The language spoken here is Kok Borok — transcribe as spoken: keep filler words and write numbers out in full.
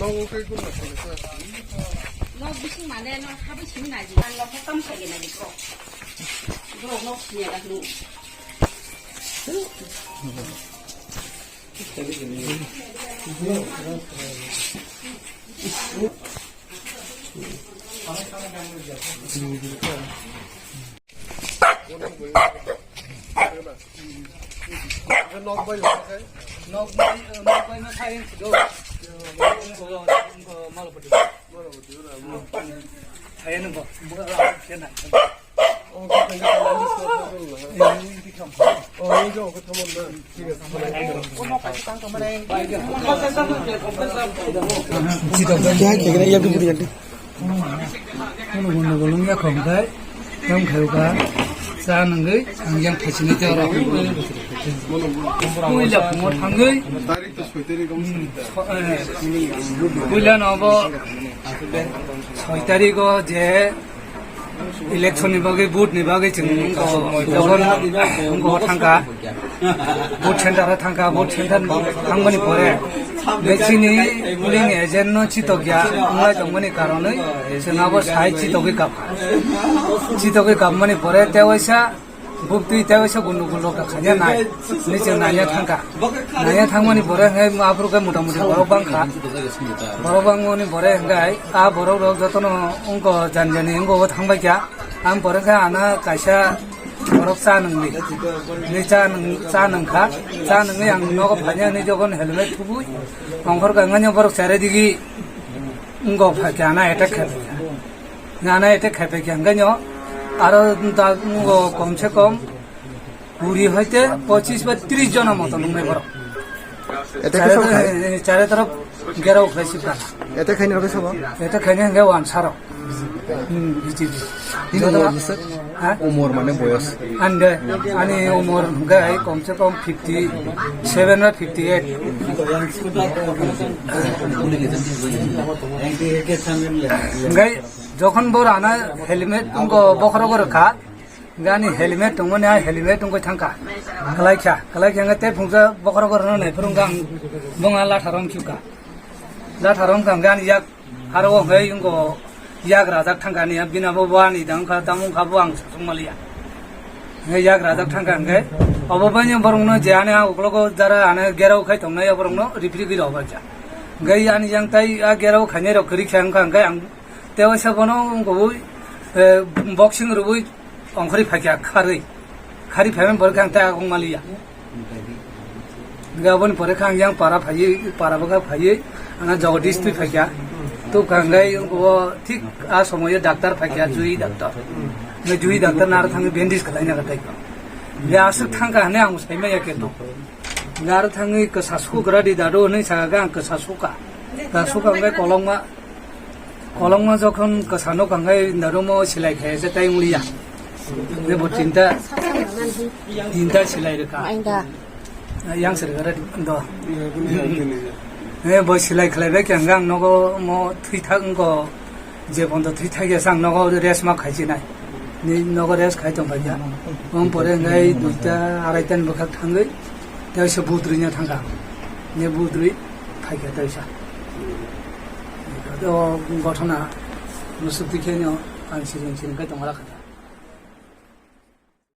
Nok bising mane no habai simi naji. Ang nok tam khaye naji bro. Bro nok sini dah lu. Nok bai, nok bai ma sai do. Ko malo pati. Malo pati na. Ayan ba. Buka la kena. Chito, ya, kaya kena, ya, dulu, ya, dulu. Kono kono bolong ya khong kai, yang khayuka, sa nanggai, ang yang thachini te ora. Puila pungo thanggai. Puila no bo soi tarikh o je election ni bagwi, vote ni bagwi chwng wngkha, jokhon wngkha thangkha, vote center o thangkha, vote center thangmani pore bechini polling agent no chitok ya wnglai tongmani karonwi chwng abo sai chitogwi kapkha, chitogwi kapmani pore tewaisa Buk twi tei waisa gundugul rok khaina nai, hinwi chwng naina thangkha. Naina thangmani pore hwnkhe aphuru khe mota moti borok bangkha. Borok bangmani pore hwnkhe a borok rok jotono wngkha jani jani wngkha o thangbai kha. Ang pore khe ano kaisa borok cha nungdi. Hinwi cha nung, cha nungkha. Cha nungwi ang nogo phaina hinwi jokhon helmet thubui ongkhorkha, wngkha borok cherai digi wngkha phaikha, ano attack khaikha. Nana ete khaipai khe hwnkhe no aro da-, ngo kom se kom kuri hoite pochis ba tris jona moto nungnai borok. Ete khe Chare sok khai? to-, chare toro gerao khlai si prana. Ete khaini rokhe sobo? Ete khaini hwnkhe wansarok. Hmm, B J P. Nini Joto umor bwswk? Ha? Umor mane boyos? Ande, ani umor hwnkhe kom se kom fifty seven ba fifty eight. Hwnkhe Jokhon bo rana helmet wngko bokhorogo rwkha, gani helmet tongmani, a helmet wngwi thangkha, kwlaikha, kwlaikha hwnkhe tei phungsa bokhorogo rwna naiphuru wngkha ang bongha latha rom khiukha, latha rom kha hwnkhe ani yak aro o hwnkhe wngko yak rajak thangkha ani, bini abo bo ani da wngkha, tamo wngkha bo ang sasuk maliya, hwnkhe yak rajak thangkha hwnkhe obo baino borokno je ani a uklogo jara ani gerao khai tongnai borokno ripri gwi rw bacha, hwnkhe ani yang tai a gerao khainai rok kwrwi kha wngkha hwnkhe ang Tei waisa bono wngkha bo, eh, boxing rwui ongkhorwi phaikha kharwi. Kharwi phaimani pore khe ang tei agong maliya. Hwnkhe aboni pore khe ang yang para phaiwi, para bwkha phaiwi, ano Jagadish twi phaikha. Tubkha hwnkhe o thik a somoyo doctor phaikha, Jui doctor. Hwnkhe Jui doctor naro thangwi bandage khwlaina kha tei. Hwnkhe aswk thangkha hwnwi ang saimanya khe to. Hwnkhe aro thangwi kwsa sukradi dadu hwnwi sakha khe ang kwsa sukha. Kwsa sukha hwnkhe kolokma Kolokma jokhon kwsa nukha hwnkhe narumo silai khe se tai wngya. Hwnkhe bo tinta, tinta silai rwkha. Yang se rwkha do. Hwnkhe bo silai khlaibai khe hwnkhe ang nogo mo thwithak wngkho, je pondo thwithak ya se ang nogo rest ma khaichinai. Ni nogo rest khai tongkha ya. Wng pore hwnkhe duita araita ni bwkhak thangwi tei se budrwino thangkha. Ni budrwi phaikha tei sa. O ghotona musuk tikhe no ang siring siring khe tongla kha.